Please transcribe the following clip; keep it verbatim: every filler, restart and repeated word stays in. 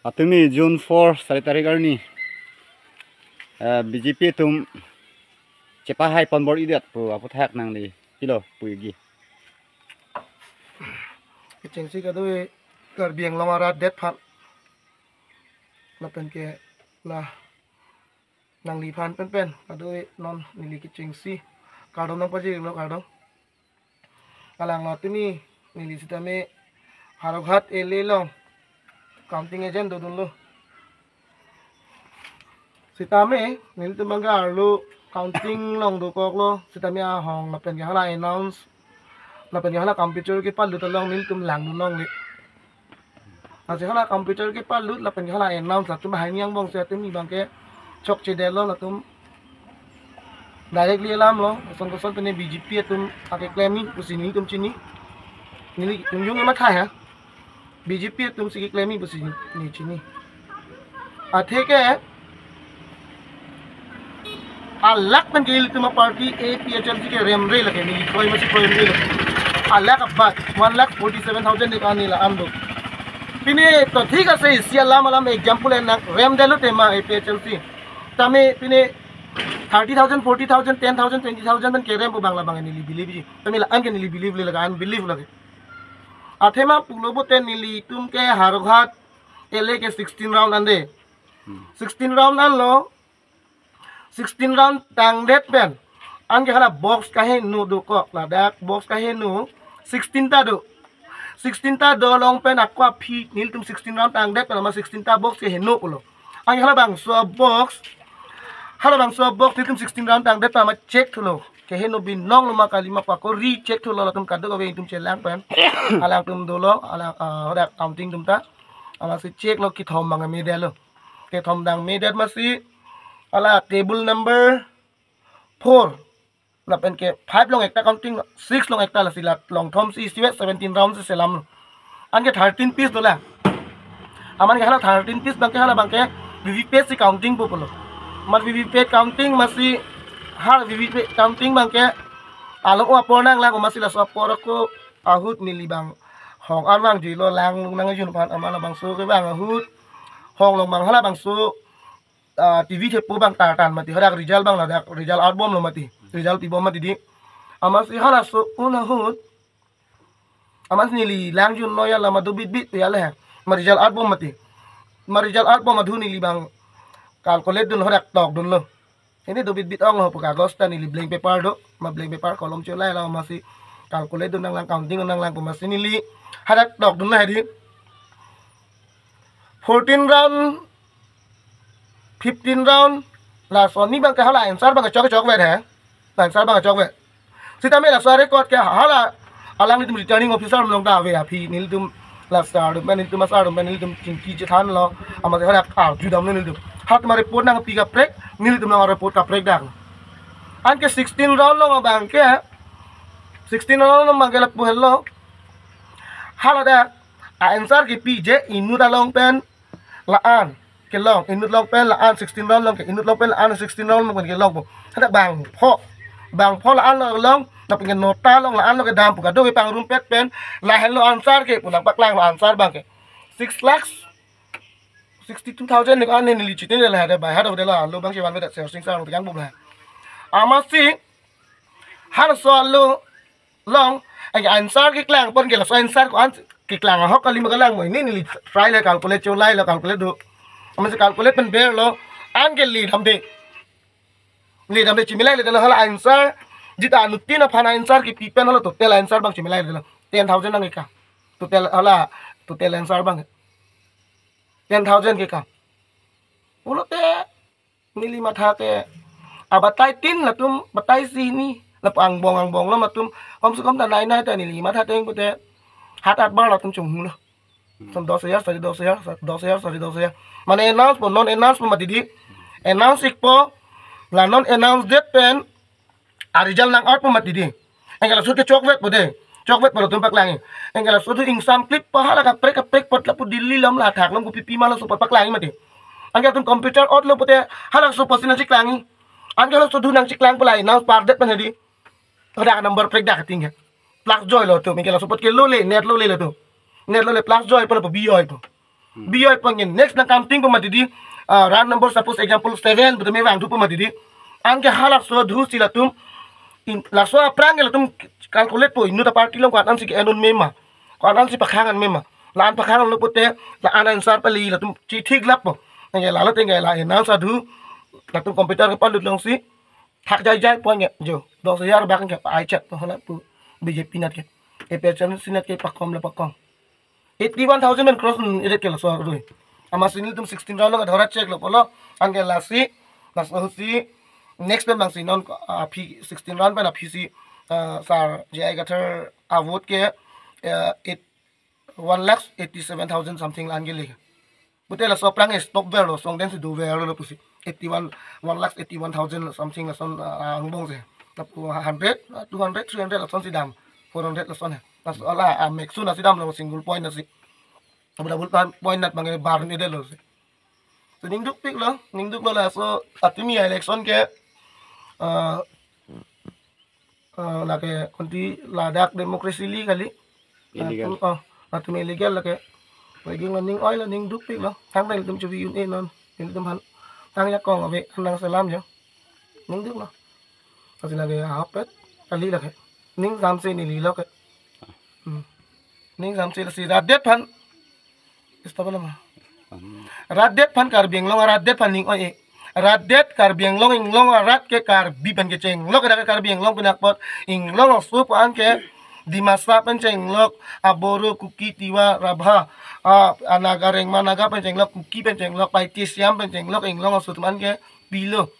Atumi June four, sari tarik arni, eh, B J P atum chepahai pon bor-idet pu aputhak nangli pilo puji. Kechengsi kadokave Karbi Anglong arat det aphan lapen ke la nangliphan penpen kadokave non neli kechengsi kardom nangpajirlo, kardom. Alangli atumi neli sitame Howraghat L A along counting agent dodunlo. Sitame nelitum abangke arlo counting along dokoklo, sitame ahong lapen ke hala announce, lapen ke hala computer kepalut along nelitum langdun longle. Lasi hala computer kepalut lapen ke hala announce atum hini angbong si atumi abangke chokchedetlo, latum directly alamlo, koson koson pine B J P atum akeklem ni pusi nelitum chini. Nelitum jung ematha ha. B J P atum si keklem ni pusi neli chini. Atheke alak pen ke ilitum aparty A P H L C ke remre lake, neli kroi masi kroi remre lake. Alak abat one lakh forty seven thousand de kani la an do. Pine to thik ase, isi alam alam example en nang remdetlo tema A P H L C. Tame pine thirty thousand, forty thousand, ten thousand, twenty thousand pen kerem pu abang labang neli believe ji. Tame la an ke neli believe le lake, unbelieve lake. Athema pulo pute nelitum ke Howraghat L A ke sixteen round ande. Hmm. Sixteen round anlo. Sixteen round tangdet pen anke hala box kaheno dokok, ladak box kaheno sixteen ta do. Sixteen ta do along pen ako aphi nelitum sixteen round tangdet pen ama sixteen ta box keheno pulo. Anke halabangso box, halabangso box nelitum sixteen round tangdet pen ama check thulo, keheno binong lo ma kali ma pu ako recheck thulo, latum kadokave nelitum chelang pen alangtum dolo, alang, ah, hadak counting atum ta. Amatsi check lo, kethom abang medetlo. Kethom abang medet amatsi hala table number four lapen ke five along ekta counting, six along ekta, lasi la longthom si isivet seventeen round si selamlo. Anke thirteen piece dolang. Amat ke hala thirteen piece abangke hala abangke V V P A T si counting pu pulo. Amat V V P A T counting amatsi ha V V P A T counting abangke along apor nanglang amatsi laso apor ako ahut neli abang hong arvang juilo, langlong nangjun aphan amat labangso ke abang ahut hong along abang halabangso, ah, T V thepo abang tartan mati, hadak result abang ladak result outbomlo mati, result pibom mati di. Amatsi halaso un ahut amatsi neli langjunlo, ya lama dobitbit ya le. Amat result outbom mati. Amat result outbom ahut neli abang calculate dun, hadak tokdunlo. Ini dobitbit onglo pu kagos ta neli blank paper do, amat blank paper kolom cholailo, amatsi calculate dun nanglang, counting dun nanglang pu amatsi neli hadak tokdunlo hedi. Fourteen round, fifteen round, laso arni abangke hala answer abangke chok chokvet he. Answer abangke chokvet. Sitame laso record ke hala alanglitum returning officer malom ta ave aphi, nelitum la sir atum pen, nelitum a sir atum pen nelitum chingki chethanlo, amat hala arjudamlo nelitum. Hat ma report nangpi kaprek, nelitum nang report kaprek dang. Anke sixteen round along abangke, sixteen round along abangke lapu helo. Haladak a answer kepiji inut along pen la-an kelong, inut along pen la-an, sixteen round along ke inut along pen la-an, sixteen round along pen kelong pu. Hadak bangpho, bangpho la-an along, lapen ke nota along la-an along kedam pu kadokave pangrumpet pen lahenlo answer ke pu nangpaklanglo answer abangke six lakhs sixty-two thousand ne ko an neli chitine la hadak by heart of the law lo abangsi vanvedet Sersing sir lo pegang bubla. Amatsi halaso alo along, anke answer keklang pon ke laso answer ko-an keklang ahok kali ma kalang mo, ini neli try le, calculate cholailo, calculate do. Amatsi calculate pen berlo, anke le damde. Le damde chimilaile detlo, hala answer jita anuttin aphan answer kepi pen hala total answer abang chimilaile detlo. Ten thousand nangkekang. Total hala, total answer abang ten thousand kekang. Pulote neli matha ke abatai tin latum, batai si ni lapu angbong angbong lo atum, kom se kom ta nai nai ta neli matha teng pute hat at bar latum chunghunlo. Som dos hajar, sari dos hajar, dos hajar, sari dos hajar. Mane announce po, non announce po mati di. Announce ikpo, la non announce det pen a result nang out po mati di. Anke laso ke chokvet po de. Chokvet po latum paklang. Anke laso thu ingsam klip pa hala kaprek kaprek pot lapu Delhi lam la thak lam ko pipi ma laso pot paklang mati. Anke latum computer out lo pute hala laso pot si nangcheklang. Anke laso thu nangcheklang pulai nang pardet pen hedi. Ada number prek dak ting he. Plus joy lo tu, anke laso pot ke lole, net lole lo tu. Net lole plus joy pala po bi joy tu. Biyoi pon ke next nangkam ting pu mati di, ah, run number, suppose example seven, betul me vang thu pu mati di. Anke halaso adhu si latum, in, laso aphrang ke latum calculate po, inut aparty along ko-an si ke-en un mema, ko-an si pakhang un mema. La-an pakhang lo pute, la-an answer pali latum chethik lap po. Anke lalo tengke la announce adhu, latum computer kepalut longsi, thak jai jai pon ke, jo, dos hajar bak ke pa-ai chet po hala pu B J P nat ke. A P H L C nat ke pakom la pakom. Eighty one thousand pen cross, hmm, idet ke laso arui. Amatsi nelitum sixteen round lo kadhorat chek lo pulo, anke lasi, laso si, next pen bangsi non, ah, aphi sixteen round pen aphi si, ah, sir J I Kathar a vote ke, ah, eight, one lakh eighty seven thousand something la-an kele. Pute laso aphrang ke stop ver lo, song den si do ver lo pusi. Eighty one, one lakh eighty one thousand something lason, ah, angbong si. Lapu hundred, ah, two hundred, three hundred lason si dam, four hundred lason he. Laso ala, ah, max su nasi dam lo single point nasi. Double, double point, point nat bang bar ni de lo si. So ning dukpik lo, ning duk lo laso atimi election ke, ah, ah, lake konti ladak democracy li kali. Illegal. Latum, oh, latum illegal lake. Lagi lo ning oi lo, ning dukpik lo. Thang pen tum chuvi un e non. Ilitum han. Thang ya kong ave, anang selam jo. Ning duk lo. Kasi lake hapet kali lake. Ning samse neli lo ke. Hmm. Ning samse lasi rat det aphan. Stop nama. Rat det aphan Karbi Anglong arat det aphan ning oi e. Rat det Karbi Anglong, Inglong arat ke Karbi pen kecheng lo, ke dak Karbi Anglong pen akpot Inglong aso pu-an ke Dimasa pen chenglok, a Boro, Kuki, Tiwa, Rabha, a, a Naga, Rengma Naga pen chenglok, Kuki pen chenglok, Paite, Siam pen chenglok, Inglong aso atum an ke pilo.